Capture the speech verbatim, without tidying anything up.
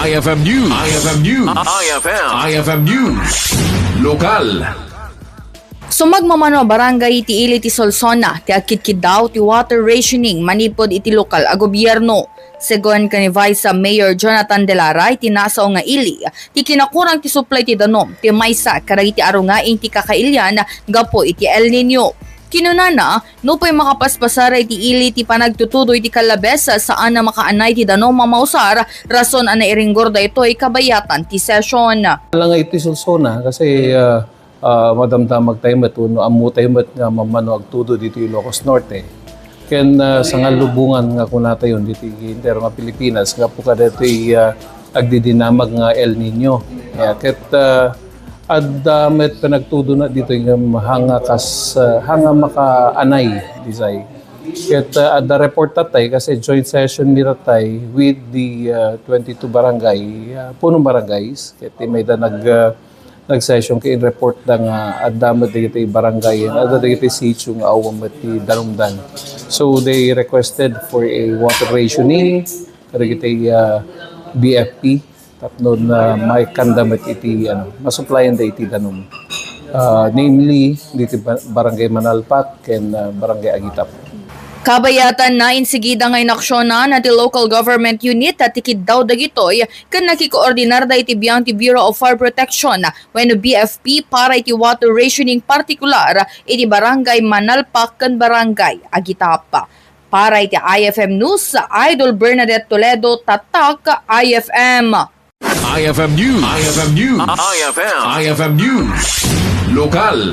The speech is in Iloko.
I F M News. I F M News. I F M. I F M News. Lokal. Sumagmamano a barangay iti ili ti Solsona ti agkitkiddaw ti water rationing manipud iti lokal a gobierno. Segun ken ni Vice Mayor Jonathan Delaray, ti nasao nga ili ti kinakurang ti supply ti danum ti maysa kadagiti arungaing ti kakailian gapu iti El Niño. Kinunana, nupay makapaspasar iti ili ti panagtutudo iti kallabes, saan a makaanay ti danum a mausar, rason a nairinggor daytoy kabayatan ti session. Ala nga iti Solsona, kasi, ah, ah, madamdamag tayo met, wenno ammo tayo met nga mamano agtudo dito Ilocos Norte. Ken, ah, sangalubongan nga kuna tayo dito entero nga Pilipinas, nga po kada ito'y, ah, agdidinamag nga El Niño. Ya, ket, ah, adda met panagtudo na dito nga hanga kas, ah, hanga makaanay, disay. Ket, ah, adda report tatay kasi joint session mi tatay with the, ah, twenty-two barangay, ah, punong barangays. Ket ti mayda nag, ah, nag-session ket in-report da nga adda met dagiti barangay, adda dagiti sitio nga awan met ti danumdan. So they requested for a water rationing kadagiti, ah, B F P tapno na maikanda met iti, ano, masupplyan da iti danum. Ah, namely, diti ba-, Barangay Manalpak ken, ah, Barangay Agitap. Kabayatan na insigida nga inaksionan ti local government unit a tikiddaw dagitoy ken nakikoordinarda iti biang ti Bureau of Fire Protection wenno B F P para iti water rationing, partikular iti Barangay Manalpak ken Barangay Agitap. Para iti I F M News, Idol Bernadette Toledo, Tatak I F M. I F M News. I F M News. I F M. I F M News. Lokal.